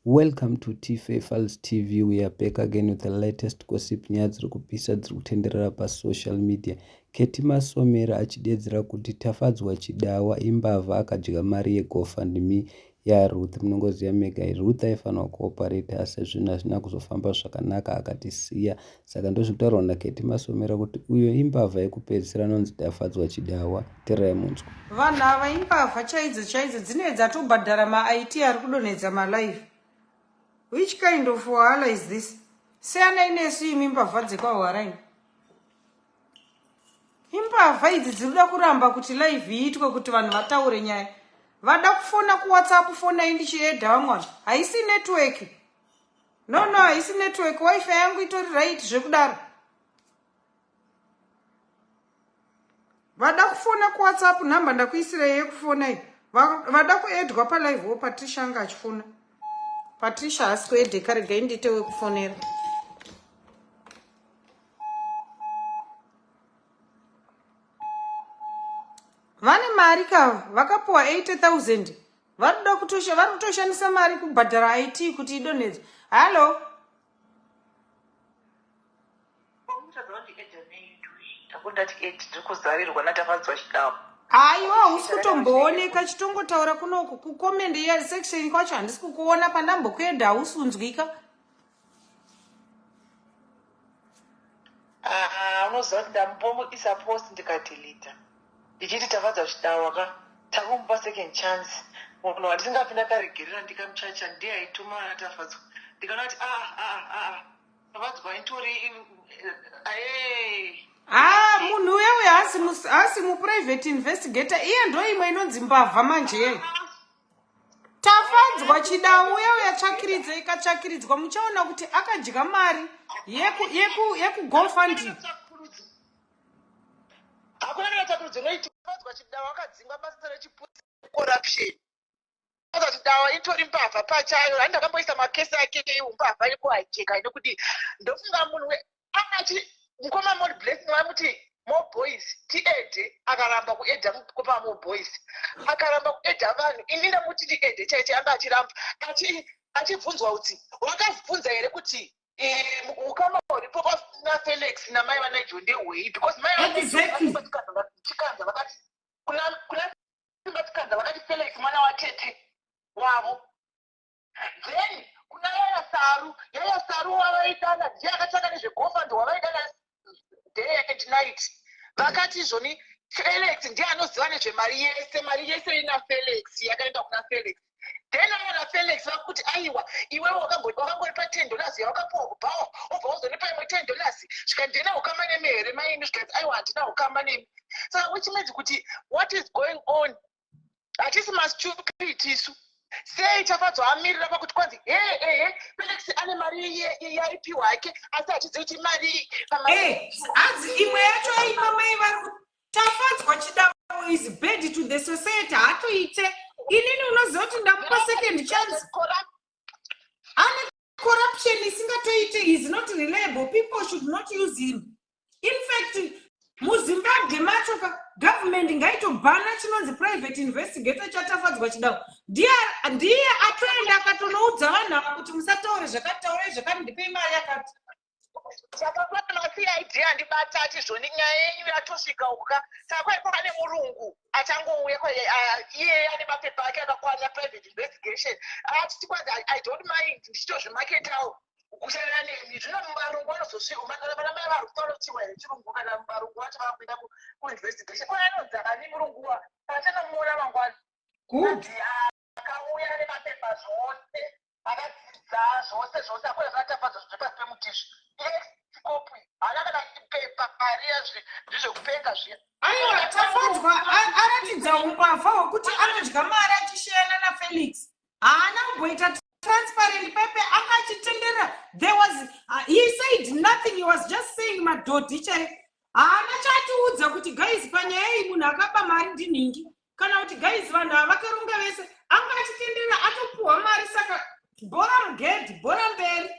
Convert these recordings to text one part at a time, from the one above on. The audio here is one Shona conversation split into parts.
Welcome to Tife Files TV. We are back again with the latest gossip nyaya dziri kupisa dziri kutenderera pasocial media. Keti Masomera achideedzera kuti Tafadzwa Chidawa imbavha akadya mari yeGoFundMe yaRuth. Munongoziva mega Ruth aifanirwa kuoperate asi zvinhu hazvina kuzofamba zvakanaka akatisiya. Saka ndozvikutaurwa naKeti Masomera kuti uyo imbavha yekupedzisira anonzi Tafadzwa Chidawa. Tererai munzwe. Vanhu ava imbavha chaidzo chaidzo dzine dzatobhadhara maIT ari kudonhedza malive. Which kind of wahala is this? Siyanai nesu imi mbavha dzekwaHwaraini. Imbavha idzi dziri kuda kuramba kuti live iitwe kuti vanhu vataure nyaya. Vada kufona kuWhatsApp fonai ndichiedha vamwe vanhu. Haisi network. No no haisi network. Wifi yangu itori right zvekudaro. Vada kufona kuWhatsApp number ndakuisirei yekufona iyi. Vada kuedwa palive wo Patricia anga achifona. Patricia haasi kuedheka regai ndiite wekufonera. Vane mari kava vakapuwa 80,000 varikuda kutosha vari kutoshandisa mari kubhadhara IT kuti idonhedzwe. Hallo. Aiwa hausi kutombooneka chitongotaura kunoku kucomment section kwacho handisi kukuona pandambokuenda hausi kunzwika. Ah, unoziva kuti ndambomuisa post ndikadelita ndichiti tafadza chidawa ka takumupa second chance munhu wandisingapinda ndakaregerera ndikamuchacha ndiye aituma ana tafadzwa ndikaona kuti ah, ah, ah, tafadzwa itori aye Ah, munhu uya uya haasi muprivate investigator iye ndo imwe inonzi mbavha manje. Tafadzwa Chidawu uya uya tsvakiridza ikatsvakiridzwa muchaona kuti akadya mari yekugofunding. Hakuna kana tsvakurudzo inoitwa. Tafadzwa Chidawu akadzingwa basa rechipurisa corruption. Tafadzwa Chidawa itori mbavha pachayo. Handi ndakamboisa makesi ake eumbavha ekuhijeka nekudii. Ndofunga munhu anachi mukoma More Blessing vaimuti More Boys tiede akaramba kuedha mukoma More Boys akaramba kuedha vanhu ini ndamuti ndiede chaiche anga achiramba achibvunzwa kuti wakabvunza here kuti ukama huripo naFelix namai vaNigel ndehwei because mai vachikanza vakati kuna Simba Chikanza vakati Felix mwana watete wavo Then kuna Yaya Saru, Yaya Saru wavaidana ndiye akatanga nezvegofund wavaidana day and night. Vakati izvoni Felix ndiye anoziva nezvemari yese, mari yese ina Felix yakaenda kuna Felix. Then aya naFelix vakuti aiwa iwewe wakangoripa 10 dollars yawakapiwa kubhawa obva wazonipa imwe 10 dollars zvikanzi ndina ukama nemi here maini zvikanzi aiwa handina ukama nemi. Saka which means kuti what is going on hatisi mastupid isu sei tafadzwa amirira pakuti kwanzi he ehe felix ane mari yaipiwa hake asi hatizivi kuti mari hanzi imwe yacho aipa mai vari tafadzwa chidavo is bad to the society haatoite inini unoziva kuti ndamupa second chance ane corruption isingatoite is not reliable people should not use him in fact muzimbabwe macho ka government ngaitobhana chinonzi private investigator chatafadzwa chidawo ndiye atoenda akatonoudza vanhu ava kuti musataure zvakati taurai zvakati ndipei mari yakati saka pane macid andibata ati zvoni nyaya yenyu yatosvika uku ka saka kwai pane murungu achangouya iyeye ane mapepa ake akakwana private investigation achiti kwanzi i don't mind ndichitozvimaketawo kusiyana nemi zvino varungu vanozosvika kana vana mai varungu vanotiwa here chirungu kana varungu vacho vakuenda kuinvestigation ko anonzi ani murungu wa achanomuona mangwana good akauya nemapepa zvose akadzidza zvose zvose akuna zvakatafadzwa zvepasi pemuti izvi ecopi haana kana pepa riya ndizvekupenga zviya aiwa tafadzwa aratidza umbavha hwekuti anodya mari achisheyana nafelix haana kumboita transparent pepe anga achitenderera there was he said nothing he was just saying madhodhi chaiyo haana chaatiudza kuti guys panyaya iyi munhu akaba mari ndinhingi kana kuti guys vanhu ava vakaronga vese anga achitenderera atopuhwa mari saka bhora mugedhi bhora mberi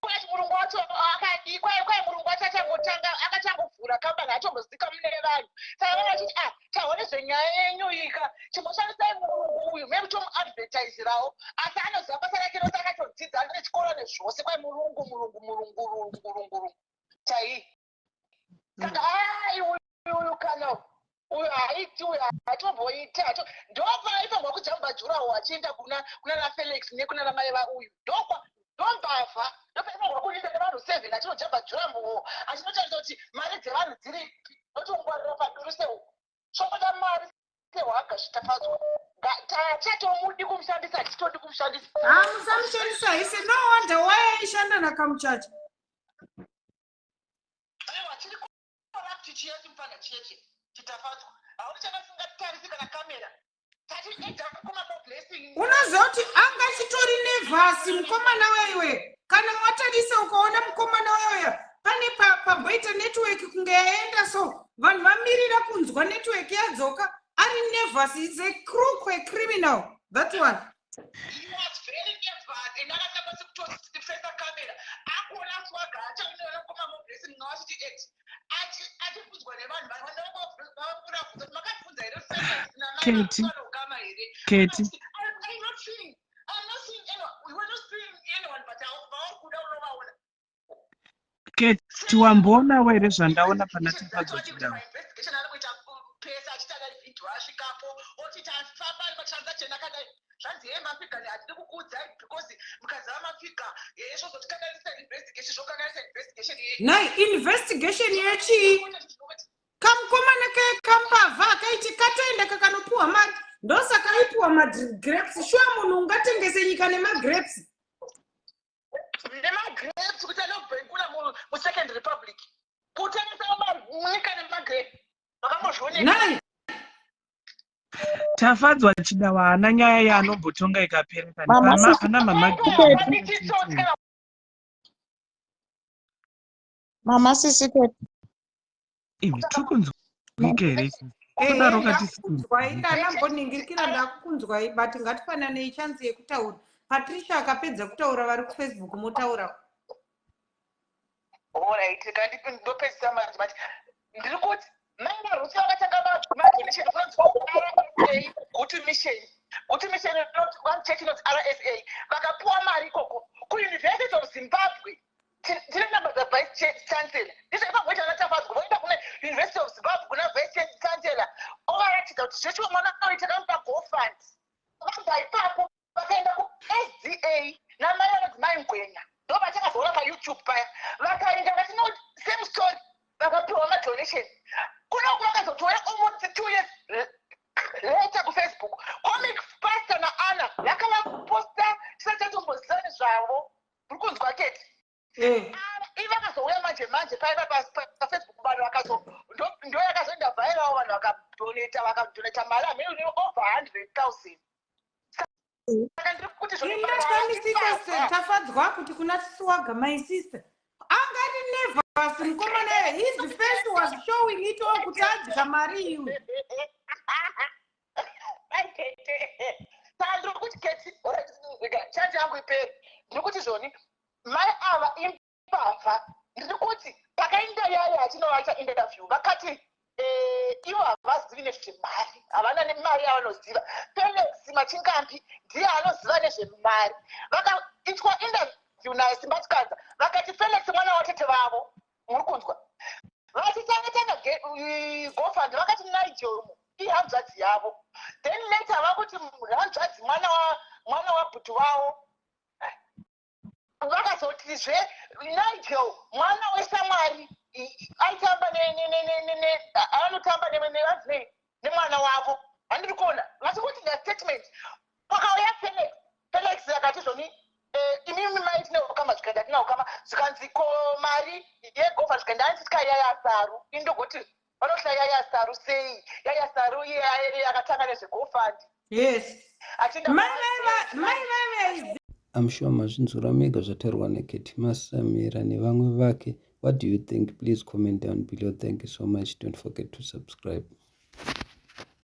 Kwai murungu wacho akadii kwai kwai murungu wacho achangotanga akachangovhura kambani hatombozika mune vanhu saka vanga vachiti ah tahwa nezvenyaya yenyu ika chimboshandisai murungu uyu maybe kutomuadvertisirawo, asi anoziva basa rake rose, akatodzidza, ane chikoro nezvose. Kwai murungu, murungu, murungu, rungu, rungu, rungu chai. Saka ai, uyu kana uyu haiti, uyu hatomboiti. Ndopaaifanirwa kujamba jurawo achienda kuna naFelix nekuna namai vauyu. Ndokwa ndombavha, ndopaifanirwa kuenda nevanhu 7, achinojamba juramuwo, achinotarisa kuti mari dzevanhu dziripi, notongwarira paduri sehuku. Choda mari sehwaga. Zvitafadzwa tachatomudi kumushandisa, hatitodi kumushandisa. Ha, musamushandisa haise. No wonder why aishanda nakamuchacha. Aiwa, chiri corrupt chiya chimufana chiyeche chitafadzwa. Hauri chakasingatarisi kana kamera tati eda kumamo blessing. Unoziva kuti anga achitori nervous mukomana wewe. Kana watarisa ukaona mukomana wewe, pane pamboita network kunge yaenda, so vanhu vamirira kunzwa network yadzoka, ari nervous. Is a crook, a criminal, that one. He was very nervous and akasakwanisi kutofesa kamera. Akuona swaga achaonera kumamo blessing ngawachiti eti achibvunzwa nevanhu vavakura bvunza kuti makabvunza here Felix Katie. namaivanokama here? Katie. I'm not seeing, I'm not seeing anyone. We were not seeing anyone, but vauri kuda unovaona. Keti, wamboonawo here zvandaona pana Tafadzwa Chidawa? Investigation ari kuita pesa, achiita video, asvikapo oti tafamba matransaction akadai. Zvanzi ye mafigure hatidi kukuudzai because mukaziva mafigure zvozotikanganisa investigation, zvokanganisa investigation. Nai, investigation yechii? Kamukomana kaye kambavha akaiti katoenda kakanopiwa mari, ndosaka aipiwa magrapes. Shuwa, munhu ungatengese nyika nemagrapes? Nemagrapes, kuti anobhengula muSecond Republic, kutengesa nyika nemagrapes, vakambozvioneka? Nai. Tafadzwa Chidawa haana nyaya yaanombotonga ikapera kani. Mama Pana mama. Chitsotsi kana. Mama sisi Keti. Imi, tiri kunzwika here isusu? Kudaro katisi. Ndakukunzwai, ndanamboningirikira, ndakukunzwai, but ngatifananei chance yekutaura. Patricia akapedza kutaura, vari kuFacebook motaura. Alright, kandi ndopedzisa manje. Manje ndiri kuti mai vaRusi vakatanga madonation kunonzi RSA Guti Mission. Guti Mission inoti one church inonzi RSA, vakapiwa mari ikoko kuUniversity of Zimbabwe. Tine namba dzavice chancellor. Ndizvo ipapo ana Tafadzwa voenda kune University of Zimbabwe, kuna vice chancellor, ovaratidza kuti zvechiwo mwana uyu takamupa GoFund. Vabva ipapo vakaenda kuSDA namai vanonzi Mai Ngwenya, ndo vatakazoona paYouTube paya. Vakaenda vakati no, same story, vakapiwa madonation kunoku. Vakazotouya almost 2 years later kuFacebook. Comic Pastor naAna vakavaposta tisati tatomboziva nezvavo. Uri kunzwa, Keti? I vakazouya manje manje paiva paFacebook, vanhu vakazo ndo yakazoenda viral, vanhu vakadonata mari hamene over 100,000. Saka ndiri kuti Indashamisika Tafadzwa kuti kuna Swaga, my sister, angari nervous mukomana. His face was showing it all kuti adya mari iwe. Aitete, saka ndiri kuti Keti, chati yangu iperi. Ndiri kuti zvoni mai ava imbavha. Ndiri kuti pakaenda yaya achinovaita interview, vakati ivo havazivi nezvemari, havana nemari yavanoziva. Felix Machingambi ndiye anoziva nezvemari. Vakaitwa interview naye Simba Chikanza, vakati Felix mwana watete vavo. Muri kunzwa? Vachitanga GoFund, vakati Nigel ihanzvadzi yavo. Then later vakuti hanzvadzi mwana wabhuti wavo. Vakazotizve Nigel mwana weshamwari, aitamba anotamba nevanzi nemwana wavo. Handiri kuona vachikuti statement. Pakauya Felix, Felix akati zvoni imimi mai tine ukama, zvikaenda tina ukama. Zvikanzi ko mari yeGofa? Zvikaenda anditya yayasaru. Indogoti vanotya yayasaru sei? Yayasaru iye akatanga nezveGoFund. Yes, mai vaive. I'm sure mazvinzwira mega zvataurwa naKeti Masamira nevamwe vake. What do you think? Please comment down below. Thank you so much. Don't forget to subscribe.